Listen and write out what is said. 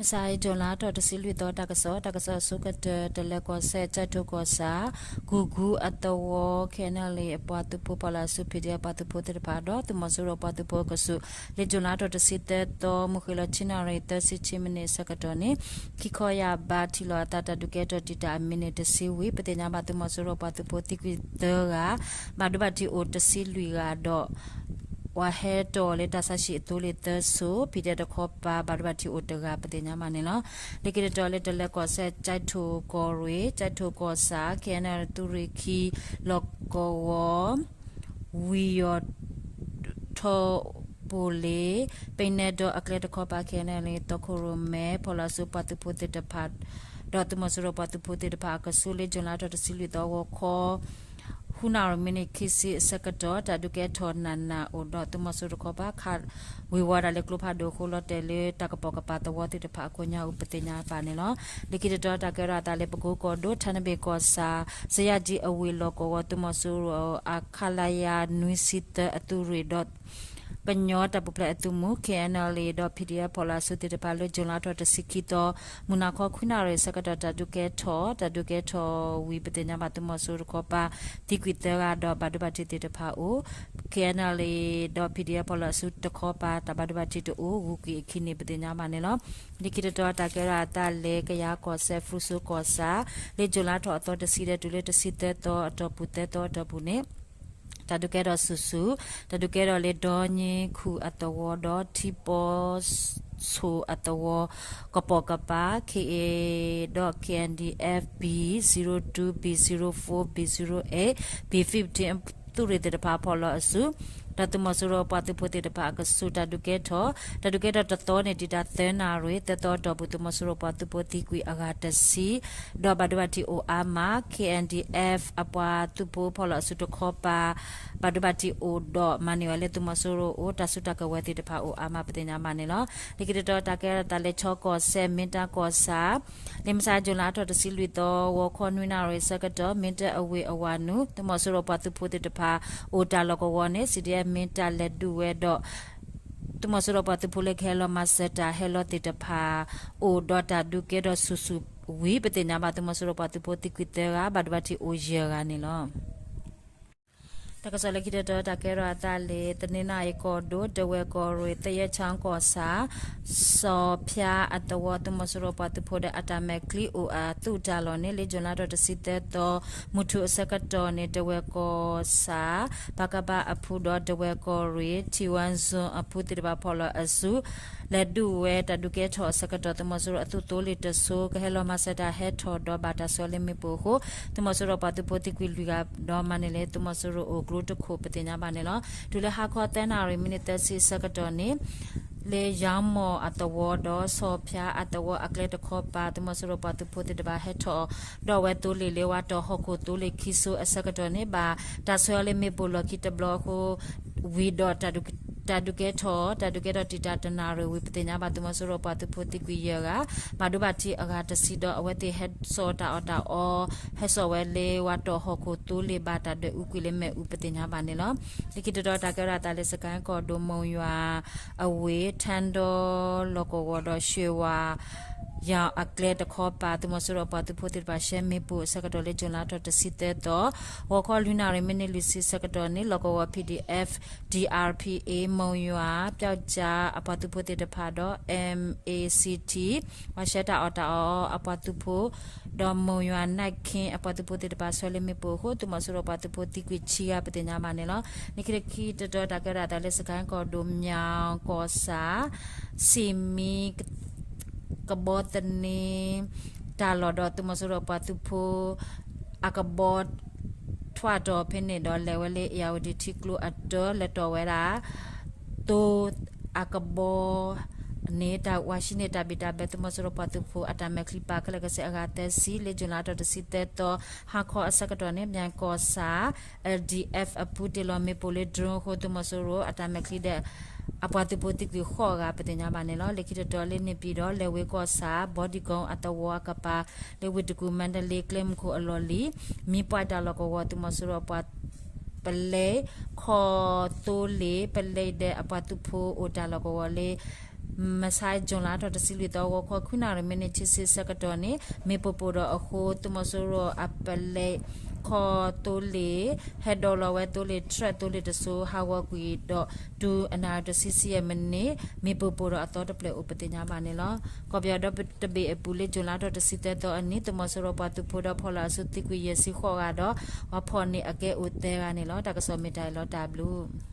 မုၢ်ဆါအံၤ June လါထီၣ်တဆံလွံၢ်သီ တၢ်ကစီၣ်, တၢ်ကစီၣ်အဆိကတၢၢ် တလဲၤကီၢ်စဲၣ် ကၠဲးထိၣ်ကီၢ်ဆၣ် ကူၤကူၤအသဝီ K N L A အပှၤသုးဖိဖီၣ်လီၤအစု P D F အပှၤသုးဖိသ့ၣ်တဖၣ်ဒီး သုးမီၤစိရိၤပှၤသုးဖိအကဆူး လၢ June လါထီၣ်တဆံသၢသီ မုၢ်ဃ့ၢ်လီၤဆံနၣ်ရံၣ် သၢဆံဆံမံးနံးအဆၢကတီၢ်န့ၣ် ခံခီယာ်ဘးထံၣ်လိာ်အသး တၢ်ဒုးကဲထီၣ်တံာ်တာ်အမံးနံးတဆံဝံၤ ပသ့ၣ်ညါဘၣ် သုးမီၤစိရိၤပှၤသုးဖိသံကွံာ်သၢဂၤ, ဘၣ်ဒိဘၣ်ထံးအိၣ်တဆံလွံၢ်ဂၤဒီး ပှၤဟဲတီၢ်လၢတၢ်ဆါဟံၣ်အသိလ့ၣ်သၢစိၤ, P D F တခီပၤ ဘၣ်ဒိဘၣ်ထံးအိၣ်တဂၤ ပသ့ၣ်ညါဘၣ်န့ၣ်လီၤ. လၢခံတတီၤလၢ တလဲၤကီၢ်စဲၣ် ကၠဲးထိၣ်ကီၢ်ရ့ၣ် ကၠဲးထိၣ်ကီၢ်ဆၣ် K N L A သုးရ့ၣ်ခံ လီၢ်ကဝီၤ ဝံၤယီၢ် ထီၣ်ပိၢ်လ့ၣ် ပံနဲဒီးအကျဲတခီပၤ K N L A သီခိၣ်ရိၣ်မဲ ဖီၣ်လီၤအစုပှၤသုးဖိသ့ၣ်တဖၣ် ဒီးသုးမီၤစိရိၤပှၤသုးဖိသ့ၣ်တဖၣ်အကဆူး လၢ June လါထီၣ်တဆံလွံၢ်သီ ဂီၤခီ ဃုနၣ်ရံၣ်မံးနံးခံဆံအဆၢကတီၢ် တၢ်ဒုးကဲထီၣ်နးနးအိၣ်ဒီး သုးမီၤစိရိၤတခီပၤ ခးဝ့ၤဝီၤတၢ်လၢကျိဖးဒိၣ်အဃိ လီၤတဲာ်လၢတၢ်ကပိာ်ကပၤသဝီသ့ၣ်တဖၣ်အကိးညါအူ ပသ့ၣ်ညါဘၣ်န့ၣ်လီၤ. လၢခံတတီၤ တၢ်ကဲထီၣ်အသးလၢ ပကိကီၢ်ဒိၣ် ထနဘ့ၣ်ကီၢ်ဆၣ် စယၣ်ကၠံအဝ့ၢ်လီၢ်ကဝီၤ သုးမီၤစိရိၤ ခလရ နွံဆံသၢအသုးရ့ၣ်ဒီး ကညီတၢ်ပူၤဖျဲးအသုးမုၢ် K N L A ဒီး P D F ဖီၣ်လီၤအစုသ့ၣ်တဖၣ်လၢ June လါထီၣ်တဆံခံသီ မုၢ်နၤခီခွံနၣ်ရံၣ်အဆၢကတီၢ် တၢ်ဒုးကဲထီၣ်, တၢ်ဒုးကဲထီၣ်ဝံၤ ပသ့ၣ်ညါဘၣ် သုးမီၤစိရိၤတခီပၤ သံကွံာ်သၢဂၤဒီး ဘၣ်ဒိဘၣ်ထံးသ့ၣ်တဖၣ်အိၣ်, K N L A ဒီး P D F ဖီၣ်လီၤအစုတခီပၤ တၢ်ဘၣ်ဒိဘၣ်ထံးတအိၣ် ဂုၤကွံာ်အခံန့ၣ် ပသ့ၣ်ညါဘၣ်န့ၣ်လီၤ. လၢခံတတီၤ တၢ်ကဲထီၣ်အသးလၢ ကယၤကီၢ်စဲၣ် ဖရူဆိကီၢ်ဆၣ် လၢ June လါထီၣ်အသီတဆံဒီးတုၤလၢတဆံသၢသီအတီၢ်ပူၤ သၢသီအတီၢ်ပူၤန့ၣ် တၢ်ဒုးကဲထီၣ်ဆူၣ်ဆူၣ်, တၢ်ဒုးကဲထီၣ်လၢ ဒီနံခူၣ်အသဝီဒီး ထံပီ ဆိၣ်အသဝီ ကပိာ်ကပၤ K A ဒီး K N D F B zero two B zero four B zero eight B fifteen သုးရ့ၣ်သ့ၣ်တဖၣ်ဖီၣ်လီၤအစု ဒီးသုးမီၤစိရိၤပှၤသုးဖိသ့ၣ်တဖၣ်အကဆူး တၢ်ဒုးကဲထီၣ်, တၢ်ဒုးကဲထီၣ်တသီန့ၣ် တံာ်တာ်သၢနၣ်ရံၣ်, သၢသီအတီၢ်ပူၤ သုးမီၤစိရိၤပှၤသုးဖိသံကွံာ်အဂၤတဆံ ဒီးဘၣ်ဒိဘၣ်ထံးအိၣ်အါမး K N D F အပှၤသုးဖိဖီၣ်လီၤအစုတခီပၤ ဘၣ်ဒိဘၣ်ထံးအိၣ်ဒီးမၤန့ၢ်ဝဲလၢသုးမီၤစိရိၤအိၣ် တၢ်စုတၢ်ကဝဲၤသ့ၣ်တဖၣ်အိၣ်အါမး ပသ့ၣ်ညါဘၣ်န့ၣ်လီၤ. လၢခံတတီၤ တၢ်ကဲထီၣ်သးလၢ ခၠီကီၢ်စဲၣ် မ့ၢ်တၢ်ကီၢ်ဆၣ် လၢမုၢ်ဆါ June လါထီၣ်တဆံလွံၢ်သီ ဂီၤခီနွံနၣ်ရံၣ်အဆၢကတီၢ် မ့ၢ်တၢ်အဝ့ၢ်အဝၤနုာ် သုးမီၤစိရိၤပှၤသုးဖိသ့ၣ်တဖၣ် အိၣ်တၢ်လီၢ်ကဝီၤန့ၣ် C D F မ့ၢ်တၢ်လဲၤဒုးဝဲဒီး သုးမီၤစိရိၤပှၤသုးဖိလၢကဟဲလီၤမၤစၢၤတၢ်ဟဲလီၤသ့ၣ်တဖၣ် အိၣ်ဒီးတၢ်ဒုးကဲထီၣ်ဆူၣ်ဆူၣ်ဝံၤ ပသ့ၣ်ညါဘၣ် သုးမီၤစိရိၤပှၤသုးဖိသံကွံာ်သၢဂၤ ဘၣ်ဒိဘၣ်ထံးအိၣ်ယဲၢ်ဂၤန့ၣ်လီၤ. တၢ်ကစီၣ်လၢခံတတီၤ တၢ်ကဲထီၣ်အသးလၢ သန့နၣ်အံၤကီၢ်ဒိၣ် ဒဝဲၢ်ကီၢ်ရ့ၣ် သယဲၢ်ဆၣ်ကီၢ်ဆၣ် စီၤဖၠါအသဝီ သုးမီၤစိရိၤပှၤသုးဖိဒီးအတၢ်မဲာ်ချံအိၣ်အသူၣ်တၢ်လီၢ်န့ၣ် လၢ June လါထီၣ်တဆံသၢသီ မုၢ်ထူၣ်အဆၢကတီၢ်န့ၣ် ဒဝဲၢ်ကီၢ်ဆၣ် ပကဖ အဖုဒီး ဒဝဲၢ်ကီၢ်ရ့ၣ် ထံဝၣ် zone အဖုသ့ၣ်တဖၣ်ဖီၣ်လီၤအစု လဲၤဒုးဝဲတၢ်ဒုးကဲထီၣ်အဆၢကတီၢ် သုးမီၤစိရိၤအသုးသိလ့ၣ်တစိၤ ကဟဲလီၤမၤစၢၤတၢ်ဟဲထီၣ်ဒီးဘၣ်တၢ်ဆှၢလၢမ့ၣ်ပိၢ်အဃိ သုးမီၤစိရိၤပှၤသုးဖိသံကွံာ်လွံၢ်ဂၤဒီးမၤန့ၢ်လၢသုးမီၤစိရိၤအိၣ်ကျိတခိၣ် ပသ့ၣ်ညါဘၣ်န့ၣ်လီၤ. တုၤလၢဟါခီသၢနၣ်ရံၣ်မံးနံးသၢဆံအဆၢကတီၢ်န့ၣ် လၢယါမီၢ်အသဝီဒီး စီၤဖၠါအသဝီအကျဲတခီပၤ သုးမီၤစိရိၤပှၤသုးဖိသ့ၣ်တဖၣ်ဟဲထီၣ် ဒီးဝဲသိလ့ၣ်လၢဝၤတီၢ်ဟီၣ်ခိၣ်သိလ့ၣ်ခံစိၤအဆၢကတီၢ်န့ၣ် ဘၣ်တၢ်ဆှၢလၢမ့ၣ်ပိၢ်လီၢ်ခံတဘျီအဃိ ဝံၤဒီး တၢ်ဒုးကဲထီၣ် တၢ်ဒုးကဲထီၣ်တံာ်တာ်တနၣ်ရံၣ်ဝံၤ ပသ့ၣ်ညါဘၣ် သုးမီၤစိရိၤပှၤသုးဖိသံကွံာ်ယဲၢ်ဂၤ ဘၣ်ဒိဘၣ်ထံးအဂၤတဆံဒီး အဝဲသ့ၣ်ဟဲစိာ်တၢ်အီၣ်တၢ်အီ ဟဲစိာ်ဝဲလၢဝၤတီၢ်ဟီၣ်ခိၣ်သိလ့ၣ် ဘၣ်တၢ်ဒွဲၣ်အူကွံာ်လၢမ့ၣ်အူ ပသ့ၣ်ညါဘၣ်န့ၣ်လီၤ. လၢခံတတီၤ တၢ်ကဲထီၣ်အသးလၢ စကဲၣ်ကီၢ်ဒိၣ် မိၢ်ယွၤအဝ့ၢ် ထၣ်ဒီလီၢ်ကဝီၤဒီး ရွှေဝါ ယါအကျဲတခီပၤ သုးမီၤစိရိၤပှၤသုးဖိသ့ၣ်တဖၣ် ရှဲမ့ၣ်ပိၢ်အဆၢကတီၢ်လၢ June လါထီၣ်တဆံသၢသီ ဂီၤခီလွံၢ်နၣ်ရံၣ်မံးနံးလွံၢ်ဆံအဆၢကတီၢ်န့ၣ် လီၢ်ကဝီၤ P D F, D R P A, မိၢ်ယွၤ ပျောက်ကျား အပှၤသုးဖိသ့ၣ်တဖၣ်ဒီး M A C T ပှၤရှဲတၢ်အီၣ်တၢ်အီအပှၤသုးဖိ ဒီးမိၢ်ယွၤ night king အပှၤသုးဖိသ့ၣ်တဖၣ် ဆှၢလၢမ့ၣ်ပိၢ်အဃိ သုးမီၤစိရိၤပှၤသုးဖိသံကွံာ်ဆံဂၤ ပသ့ၣ်ညါဘၣ်န့ၣ်လီၤ. လၢခံတတီၤ တၢ်ကဲထီၣ်အသးလၢ စကဲၣ်ကီၢ်ဒိၣ် မၠၣ်ကီၢ်ဆၣ် စံၣ်မံ ကဘီသန့ တၢ်လီၢ်ဒီး သုးမီၤစိရိၤပှၤသုးဖိ အကဘီ ထွဲတီၤဖဲန့ၣ်ဒီး လဲၤဝဲလၢ အ့ၣ်ယၣ်ဝတံၣ်ထံကျိအတၢၢ် လဲၤတီၢ်ဝဲဒၣ် သိ အကဘီန့ၣ် တၢ်ဝၤဆံန့ၢ်တၢ်ဘံၣ်တၢ်ဘၢ သုးမီၤစိရိၤပှၤသုးဖိ အတၢ်မဲာ်ချံပာ်ခဲလၢာ်ကစ့ၢ်အဂၤသၢဆံ လၢ June လါထီၣ်တဆံသၢသီ ဟါခီအဆၢကတီၢ်န့ၣ် မၠၣ်ကီၢ်ဆၣ် L D F အပူၤတ့ၢ်လီၤမ့ၣ်ပိၢ်လၢ drone အဃိ သုးမီၤစိရိၤအတၢ်မဲာ်ချံဒီး အပှၤသုးဖိသံကွံာ်ဃိးဂၤ ပသ့ၣ်ညါဘၣ်န့ၣ်လီၤ. လၢခံတတီၤလၢ န့ၣ်ပၠံၤဒီး လဲၤဝ့ၤကီၢ်ဆၣ် ဘီဒံကိၣ်အသဝီအကပၤ လၢဝ့ၢ်တကူၣ် မါဒလ့ ကျဲမုၢ်ခိၣ်အလီၢ်လံၤ မံပှၢ်တၢ်လီၢ်ကဝီၤ သုးမီၤစိရိၤအပှၤ ပလဲ ခီၣ်သိလ့ၣ် ပလဲဒီးအပှၤသုးဖိအိၣ်တၢ်လီၢ်ကဝီၤလၢ မဆါ June လါထီၣ်တဆံလွံၢ်သီ ဂီၤခီခွံနၣ်ရံၣ် မံးနံးခံဆံဆၢကတီၢ်န့ၣ် မ့ၣ်ပိၢ်ပိၢ်ဒီးအဃိ သုးမီၤစိရိၤအပလဲခီသိလ့ၣ် ဟဲဒိးလီၤဝဲ သိလ့ၣ် truck သိလ့ၣ်တစိၤ ဟးဂီၤကွံာ်ဒီး တုၤအနၣ်ရံၣ်တဆံဆံယဲၢ်မံးနံး မ့ၣ်ပိၢ်ပိၢ်ဒီးအသီတဖျၢၣ်အိၣ်ပသ့ၣ်ညါဘၣ်န့ၣ်လီၤ. ကီၢ်ပယီၤဒီတဘ့ၣ်အပူၤလၢ June လါထီၣ်တဆံသၢသီအနံၤ သုးမီၤစိရိၤပှၤသုးဖိဒီးဖီၣ်လီၤအစုသံကွံာ်ယဲၢ်ဆံဃိးဂၤဒီး ပှၤဖီၣ်န့ၢ်အကဲအိၣ်သၢဂၤန့ၣ်လီၤ. တၢ်ကစီၣ်မ့ၢ်တၢ်အံၤလီၤ. တၢ်ဘျုး